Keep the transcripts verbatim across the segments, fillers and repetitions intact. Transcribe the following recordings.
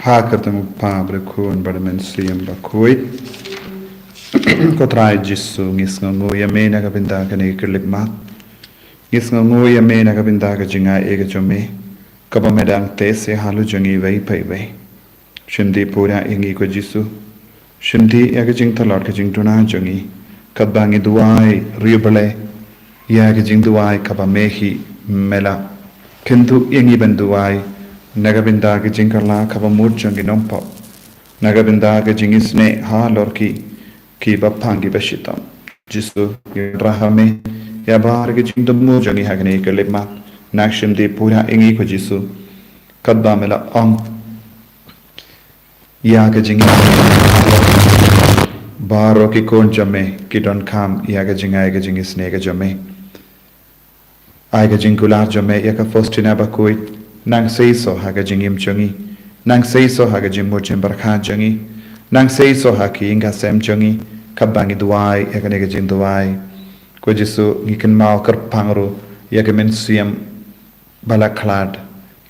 Ha ka kyrteng u Kpa bad u Khun bad u Mynsiem Bakhuid. Ko Trai Jisu, ngi sngewnguh ïa me na ka bynta kane ka khyllipmat. Ngi sngewnguh ïa me na ka bynta ka jingai ei ka jong me, kaba me dang test ïa halor jong ngi iwei pa iwei. Shim dih pura ïa ngi ko Jisu. Shim dih ïa ka jingtlot ka jingduna jong ngi, katba ngi duwai, ri Blei, ïa ka jingduwai kaba me hi me la kynduh ïa ngi ban duwai na ka bynta ka jingkylla kaba mut jong ki nongpop, na ka bynta ka jingisynei halor ki kiba pang kiba shitom. Jisu, ngi wanrah ha me ïa baroh ki jingthmu jong ngi ha kane ka khyllipmat. Nang shim dih pura ïa ngi ko Jisu, katba me la ong ïa ka jingim. Baroh ki khun jong me ki donkam ïa ka jingai ka jingisynei ka jong me. Ai ka jingkular jong me ïa ka Faustina Bakhuid, nang seisoh ha ka jingim jong ngi, nang seisoh ha ka jingmut jingpyrkhat jong ngi, nang seisoh ha ki ïing ki sem jong ngi, katba ngi duwai ïa kane ka jingduwai. Ko Jisu, ngi kynmaw kyrpang ruh ïa ka Mynsiem ba la khlad,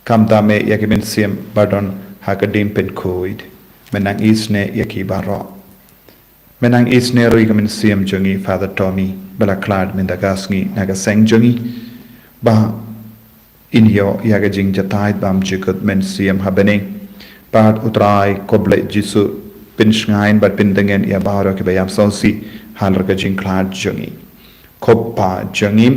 khamtam eh ïa ka Mynsiem ba don ha ka diengpynkhuid. Me nang isynei ïa ki baroh. Me nang isynei ruh ïa ka mynsiem jong i Father Tommy ba la khlad mynta ka sngi na ka seng jong i, ba in ïoh ïa ka jingjatai bymjukut mynsiem ha bneng. Bad U Trai ko Blei Jisu, pynshngaiñ bad pyndongen ïa baroh kiba ïam sngewsih halor ka jingkhlad jong i. Ko Pa jong ngi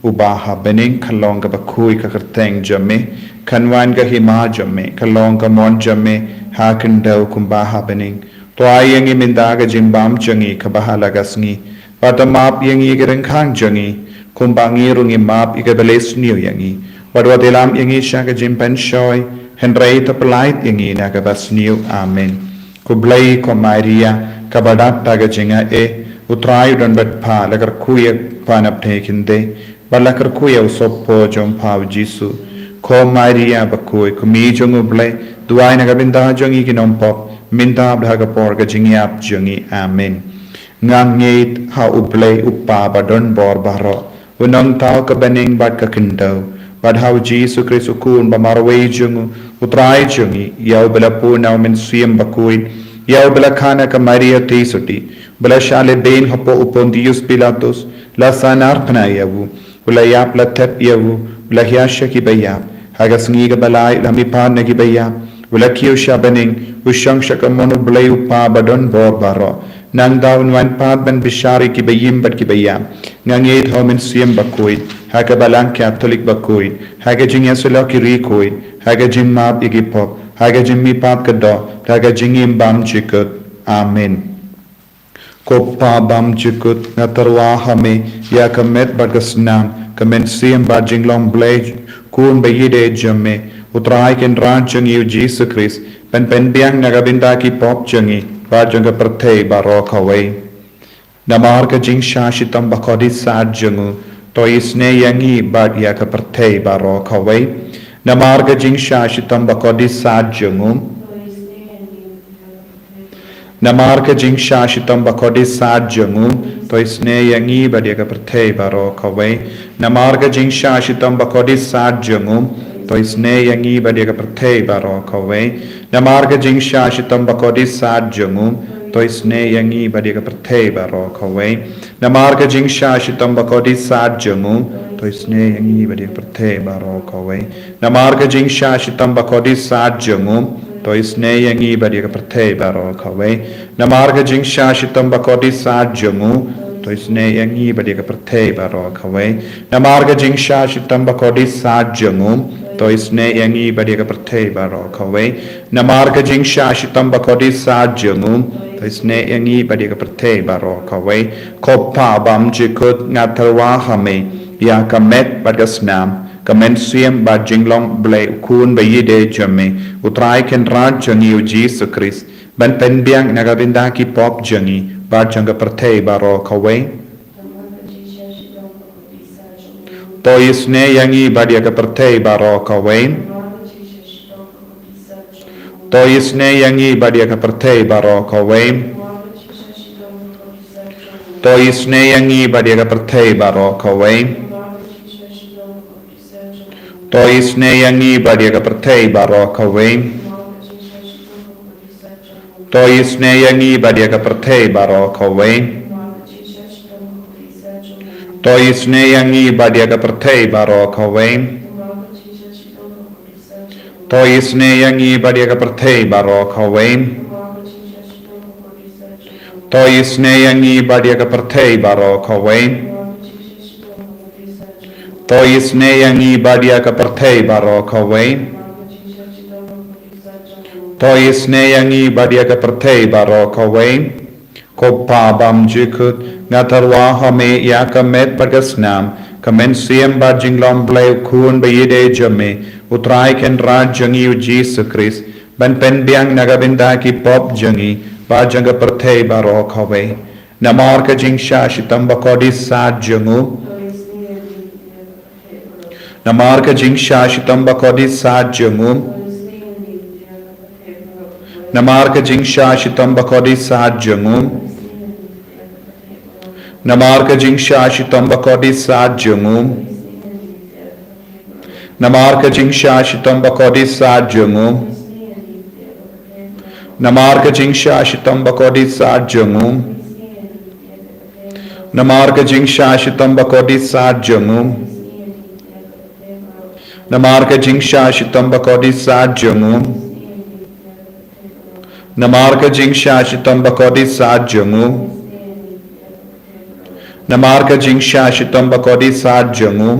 uba ha bneng, ka long kaba khuid ka kyrteng jong me, kan wan ka hima jong me, ka long ka mon jong me ha khyndew kumba ha bneng. To ai ïa ngi mynta ka jingbam jong ngi kaba ha la ka sngi. Bad to map ïa ngi ki ryngkhang jong ngi, kumba ngi ruh ngi map ïa kiba leh sniew ïa ngi. Bad wat ïalam ïa ngi sha ka jingpynshoi, hynrei to pyllait ïa ngi na kaba sniew. Amen. Ko Blei, ko Maria kaba dap da ka jingai eh, U Trai u don bad pha, la kyrkhu ïa pha na pdeng ki khyndai, bad la kyrkhu ïa u sohpop jong pha u Jisu. Ko Maria bakhuid, ko Kmie jong U Blei, duwai na ka bynta jong ngi ki nongpop, mynta bad ha ka por ka jingïap jong ngi. Amen. Nga ngeit ha U Blei U Kpa ba don bor baroh, U Nongthaw ka bneng bad ka khyndew, bad ha u Jisu Khrist u Khun ba marwei jong u, U Trai jong ngi, ïa uba la pun na u Mynsiem Bakhuid, ïa uba la kha na ka Maria Theisotti, ba la shah lehbeiñ hapoh u Pontius Pilatus, la sahnarphna ïa u, u la ïap, la thep ïa u, u la hiar sha kiba ïap, ha ka sngi kaba lai u la mihpat na kiba ïap, u la kiew sha bneng, u shong sha kamon U Blei U Kpa ba don bor baroh. Nangta un wan pat ban bishar ïa kiba im bad kiba ïap. Nga ngeit ha u Mynsiem Bakhuid, ha ka Balang Katholik bakhuid, ha ka jingïasyllok ki riewkhuid, ha ka jingmap ïa ki pop, ha ka jingmihpat ka doh, ha ka jingim bymjukut. Amen. Ko Pa bymjukut, nga tyrwa ha me ïa ka met bad ka snam, ka mynsiem bad jinglong Blei, Khun ba ïeid jong me, U Trai Kynrad jong ngi U Jisu Khrist, ban pynbiang na ka bynta ki pop jong ngi bad jong ka pyrthei baroh kawei. Namar ka jingshah shitom ba kordit sat jong u, to isynei ïa ngi bad ïa ka pyrthei baroh kawei. Namar ka jingshah shitom ba kordit sat jong u, namar ka jingshah shitom ba kordit sat jong u, to isynei ïa ngi bad ïa ka pyrthei baroh kawei. Namar ka jingshah shitom ba kordit sat jong u, to isynei ïa ngi bad ïa ka pyrthei baroh kawei. Namar ka jingshah shitom ba kordit sat jong u, to isynei ïa ngi bad ïa ka pyrthei baroh kawei. Namar ka jingshah shitom ba kordit sat jong u, to isynei ïa ngi bad ïa ka pyrthei baroh kawei. Namar ka jingshah shitom ba kordit sat jong u, to isynei ïa ngi bad ïa ka pyrthei baroh kawei. Namar ka jingshah shitom ba kordit sat jong u, to isynei ïa ngi bad ïa ka pyrthei baroh kawei. Namar ka jingshah shitom ba kordit sat jong u, to isynei ïa ngi bad ïa ka pyrthei baroh kawei. Namar ka jingshah shitom ba kordit sat jong u, to isynei ïa ngi bad ïa ka pyrthei baroh kawei. Ko Pa bymjukut, nga tyrwa ha me ïa ka met bad ka snam, ka mynsiem bad jinglong Blei, U Khun ba ïeid jong me, U Trai Kynrad jong ngi U Jisu Khrist, ban pynbiang na ka bynta ki pop jong ngi bad jong ka pyrthei baroh kawei. To isynei ïa ngi bad ïa ka pyrthei baroh kawei. To isynei ïa ngi bad ïa ka pyrthei baroh kawei. To isynei ïa ngi bad ïa ka pyrthei baroh kawei. To isynei ïa ngi bad ïa ka pyrthei baroh kawei. To isynei ïa ngi bad ïa ka pyrthei baroh kawei. To isynei ïa ngi bad ïa ka pyrthei baroh kawei. To isynei ïa ngi bad ïa ka pyrthei baroh kawei. To isynei ïa ngi bad ïa ka pyrthei baroh kawei. To isynei ïa ngi bad ïa ka pyrthei baroh kawei. To isynei ïa ngi bad ïa ka pyrthei baroh kawei. Ko Pa bymjukut, nga tyrwa ha me ïa ka met bad ka snam, ka mynsiem bad jinglong Blei u Khun ba ïeit jong me, U Trai Kynrad jong ngi U Jisu Khrist, ban pynbiang na ka bynta ki pop jong ngi bad jong ka pyrthei baroh kawei. Namar ka jingshah shitom ba kordit sad jong u. Namar ka jingshah shitom ba kordit sad jong u. Namar ka jingshah shitom ba kordit sad jong u. Namar ka jingshah shitom ba kordit sad jong u. Namar ka jingshah shitom ba kordit sad jong u. Namar ka jingshah shitom ba kordit sad jong u. Namar ka jingshah shitom ba kordit sad jong u. Namar ka jingshah shitom ba kordit sad jong u. Namar ka jingshah shitom ba kordit sad jong u. Namar ka jingshah shitom ba kordit sad jong u.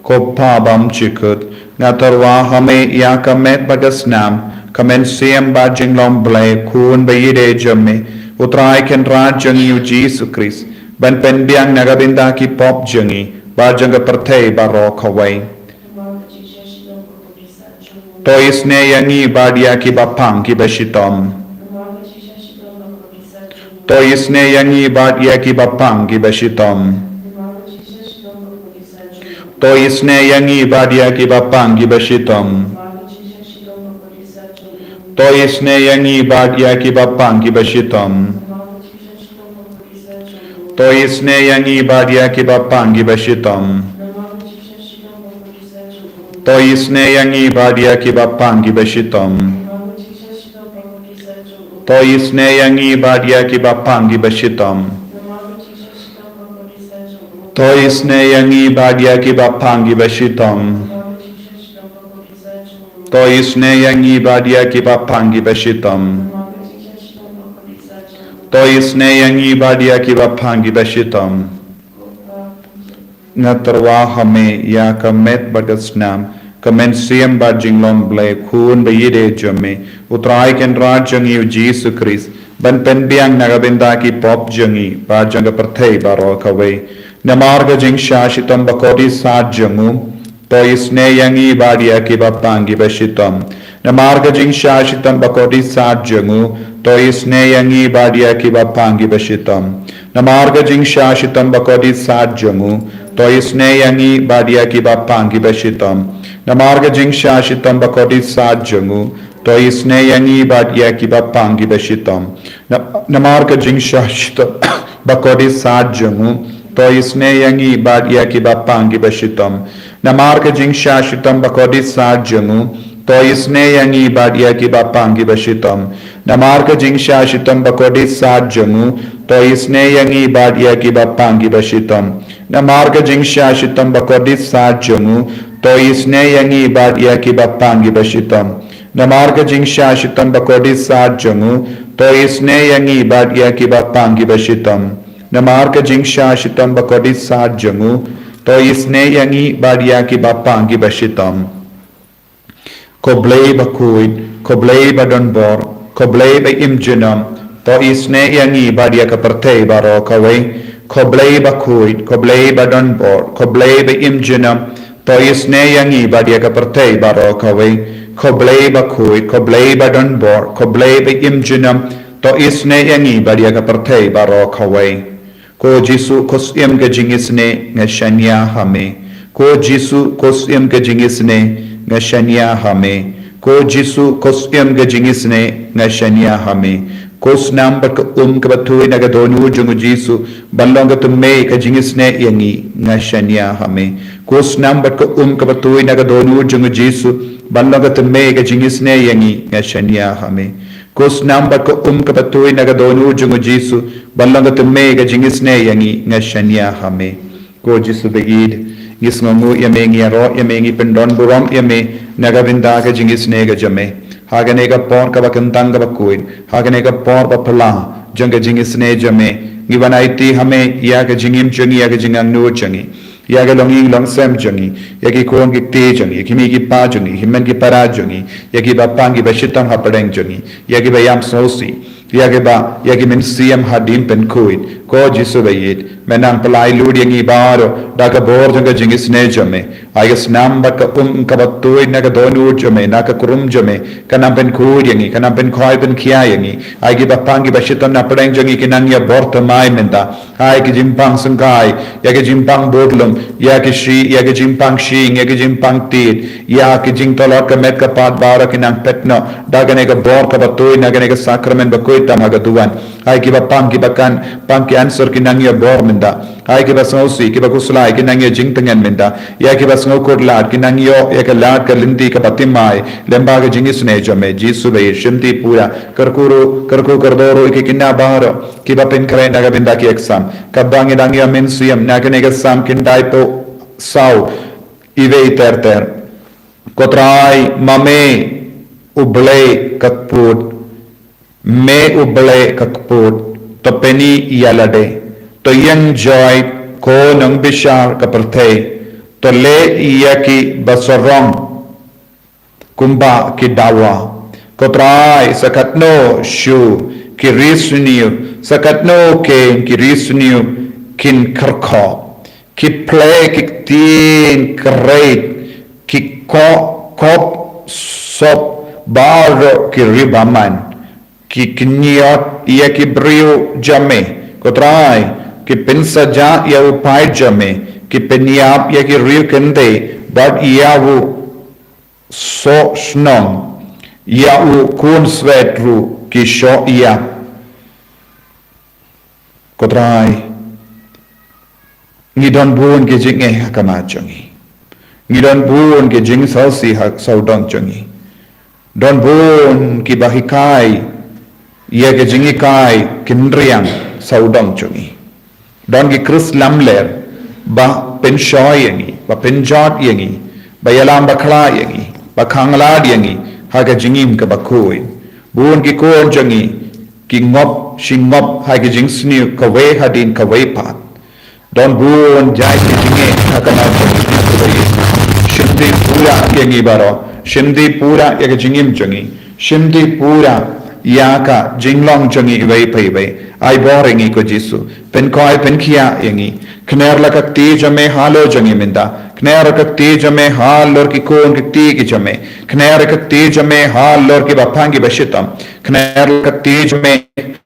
Ko Pa bymjukut, nga tyrwa ha me ïa ka met bad ka snam, ka mynsiem bad jinglong Blei u Khun ba ïeit jong me, U Trai Kynrad jong ngi U Jisu Khrist, ban pynbiang na ka bynta ki pop jong ngi bad jong ka pyrthei baroh kawei. To isynei ïa ngi bad ïa kiba pang kiba shitom. To isynei ïa ngi bad ïa kiba pang kiba shitom. To isynei ïa ngi bad ïa kiba pang kiba shitom. To isynei ïa ngi bad ïa kiba pang kiba shitom. To isynei ïa ngi bad ïa kiba pang kiba shitom. To isynei ïa ngi bad ïa kiba pang kiba shitom. To isynei ïa ngi bad ïa kiba pang kiba shitom. To isynei ïa ngi bad ïa kiba pang kiba shitom. To isynei ïa ngi bad ïa kiba pang kiba shitom. To isynei ïa ngi bad ïa kiba pang kiba shitom. Nga tyrwa ha me ïa ka met bad ka snam, ka mynsiem bad jinglong Blei u Khun ba ïeit jong me, U Trai Kynrad jong ngi U Jisu Khrist, ban pynbiang na ka bynta ki pop jong ngi bad jong ka pyrthei baroh kawei. Namar ka jingshah shitom ba kordit sad jong u. To isynei ïa ngi bad ïa kiba pang kiba shitom. Namar ka jingshah shitom ba kordit sad jong u. To isynei ïa ngi bad ïa kiba pang kiba shitom. Namar ka jingshah shitom ba kordit sad jong u. To isynei ïa ngi bad ïa kiba pang kiba shitom. Namar ka jingshah shitom ba kordit sad jong u. To isynei ïa ngi bad ïa kiba pang kiba shitom. Na-, namar ka jingshah shitom ba kordit sad jong u. To isynei ïa ngi bad ïa kiba pang kiba shitom. Namar ka jingshah shitom ba kordit sad jong u. To isynei ïa ngi bad ïa kiba pang kiba shitom. Namar ka jingshah shitom ba kordit sad jong u. To isynei ïa ngi bad ïa kiba pang kiba shitom. Namar ka jingshah shitom ba kordit sad jong u. To isynei ïa ngi bad ïa kiba pang kiba shitom. Namar ka jingshah shitom ba kordit sad jong u. To isynei ïa ngi bad ïa kiba pang kiba shitom. Namar ka jingshah shitom ba kordit sad jong u. To isynei ïa ngi bad ïa kiba pang kiba shitom. Ko Blei bakhuid, ko Blei badonbor, ko Blei ba im junom, to isynei ïa ngi bad ïa ka pyrthei baroh kawei. Ko Blei bakhuid, ko Blei badonbor, ko Blei ba im junom, to isynei ïa ngi bad ïa ka pyrthei baroh kawei. Ko Blei bakhuid, ko Blei badonbor, ko Blei ba im junom, to isynei ïa ngi bad ïa ka pyrthei baroh kawei. Ko Jisu, ko Syiem ka jingisynei, nga shaniah ha me. Ko Jisu, ko Syiem ka jingisynei, nga shaniah ha me. Ko Jisu, ko Syiem ka jingisynei, nga shaniah ha me. Ko snam bad ka um kaba tui na ka dohnud jong u Jisu, ban long ka tymmen ka jingisynei ïa ngi, nga shaniah ha me. Ko snam bad ka um kaba tui na ka dohnud jong u Jisu, ban long ka tymmen ka jingisynei ïa ngi, nga shaniah ha me. Ko snam bad ka um kaba tui na ka dohnud jong u Jisu, ban long ka tymmen ka jingisynei ïa ngi, nga shaniah ha me. Ko Jisu ba ïeit, ngi sngewnguh ïa me, ngi ïaroh ïa me, ngi pyndonburom ïa me na ka bynta ka jingisynei ka jong me. Ha kane ka por kaba kyntang kaba khuid, ha kane ka por ba phylla jong ka jingisynei jong me, ngi wan aiti ha me ïa ka jingim jong ngi, ïa ka jingangnud jong ngi, ïa ka longïing longsem jong ngi, ïa ki khun ki kti jong ngi, ïa ki mei ki pa jong ngi, ïa ki hynmen ki para jong ngi, ïa kiba pang kiba shitom hapdeng jong ngi, ïa kiba ïam sngewsih, ïa kiba, ïa ki mynsiem hadien pynkhuid. Ko Jisu ba ïeit, men nang pynlait lut ïa ngi baroh da ka bor jong ka jingisynei jong me. Ai ka snam bad ka um kaba tui na ka dohnud jong me, na ka krum jong me, kan nang pynkhuid ïa ngi, kan nang pynkhoi pynkhiah ïa ngi. Ai kiba pang kiba shitom napdeng jong ngi kin nang ïa bor thymmai mynta. Ai ki jingpang syngkai, ïa ki jingpang budlung, ïa ki shi, ïa ki jingpang shyieng, ïa ki jingpang tied, ïa ki jingtlot ka met ka phad baroh kin nang phet noh da kane ka bor kaba tui na kane ka sakramen ba khuid tam ha ka duwan. Ai kiba pang kiba kan, pang cancer kin nang ïa bor mynta. Ai kiba sngewsih, kiba khuslai kin nang ïa jingtngen mynta. Ïa kiba sngewkhuslai kin nang ïoh ïa ka lad ka lynti kaba thymmai lyngba ka jingisynei jong me. Jisu ba ïeit, shimti pura, kyrkhu, kyrkhu kyrdoh ruh ïa ki khynnah baroh kiba pynkhreh na ka bynta ki exam. Kaba ngi dang ïa mynsiem na kane ka Salm khyndai phew saw, iwei ter ter. Ko Trai, ma me u Blei ka kput, me u Blei ka kput, to pyni ïa lade, to ïeng jait ko nongbishar ka pyrthei, to leh ïa ki basarong kumba ki dawa. Ko Trai, sa katno shuh ki ri sniew, sa katno keiñ ki ri sniew kin kyrkhu, ki plie ki ktien kyreit, ki kop, kop sop baroh ki ri bymman, ki kynñiot ïa ki briew jong me. Ko Trai, ki pynsajah ïa u paid jong me, ki pynïap ïa ki riew kynthei bad ïa u soh shnong, ïa u khun swet ruh ki shoh ïap. Ko Trai, ngi don bun ki jingeh ha khmat jong ngi. Ngi don bun ki jingsngewsih ha sawdong jong ngi. Don bun kiba hikai ïa ki jinghikai kynriang sawdong jong ngi. Don ki Khrist lamler ba pynshoi ïa ngi, ba pynjot ïa ngi, ba ïalam bakla ïa ngi, ba khanglad ïa ngi ha ka jingim kaba khuid. Bun ki khun jong ngi ki ngop shi ngop ha ki jingsniew kawei hadien kawei pat. Don bun jait ki jingeh ha khmat jong ngi. Shimti pura ïa ngi baroh. Shimti pura ïa ka jingim jong ngi. Shimti pura ïa ka jinglong jong ngi iwei pa iwei. Ai bor ïa ngi ko Jisu. Pynkhoi pynkhiah ïa ngi. Kner la ka kti jong me halor jong ngi mynta. Kner la ka kti jong me halor ki khun ki kti ki jong me. Kner la ka kti jong me halor kiba pang kiba shitom. Kner la ka kti jong me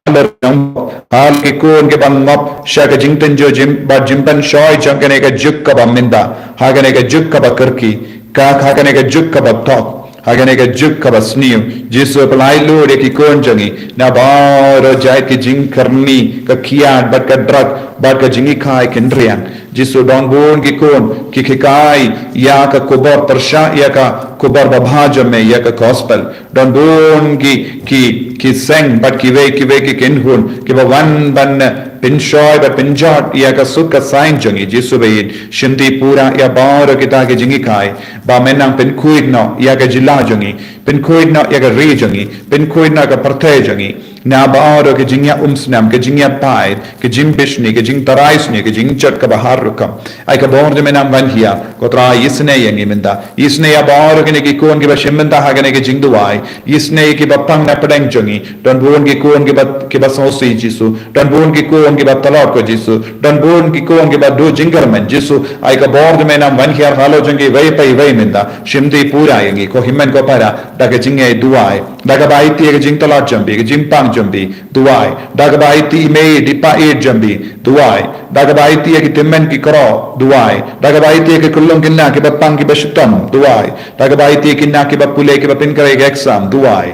halor ki khun kiba ngop sha ka jingtynjuh jing bad jingpynshoi jong kane ka juk kaba mynta, ha kane ka juk kaba kyrkieh, ka, ha kane ka juk kaba thok, ha kane ka juk kaba sniew. Jisu, pynlait lut ïa ki khun jong ngi na baroh jait ki jingkyrni, ka kiad bad ka drug bad ka jinghikai kynriang. Jisu, don bun ki khun ki hikai ïa ka khubor pyrshah, ïa ka khubor babha jong me, ïa ka gospel. Don bun ki, ki, ki seng bad kiwei kiwei ki kynhun kiba wan ban, eh, pynshoi bad pynjot ïa ka suk ka saiñ jong ngi. Jisu ba ïeit, shimti pura ïa baroh kita ki jinghikai, ba men nang pynkhuid noh ïa ka jylla jong ngi, pynkhuid noh ïa ka ri jong ngi, pynkhuid noh ïa ka pyrthei jong ngi na baroh ki jingïaumsnam, ki jingïapaid, ki jingbishni, ki jingtharai sniew, ki jingjot kaba har rukom. Ai ka bor jong me nang wan hiar. Ko Trai, isynei ïa ngi mynta. Isynei ïa baroh kine ki khun kiba shim bynta ha kane ka jingduwai. Isynei ïa kiba pang napdeng jong ngi. Don bun ki khun kiba, kiba sngewsih Jisu. Don bun ki khun kiba tlot ko Jisu. Don bun ki khun kiba duh jingkyrmen Jisu. Ai ka bor jong me nang wan hiar halor jong kiwei pa iwei mynta. Shimti pura ïa ngi ko hynmen ko para da ka jingduwai. Da kaba aiti ïa ka jingtlot jong phi, ka jingpang jong phi, duwai. Da kaba aiti i mei i pa ïeit jong phi, duwai. Da kaba aiti ïa ki tymmen ki kro, duwai. Da kaba aiti ïa ki khyllung khynnah kiba pang kiba shitom, duwai. Da kaba aiti ïa ki khynnah kiba pule kiba pynkhreh exam, duwai.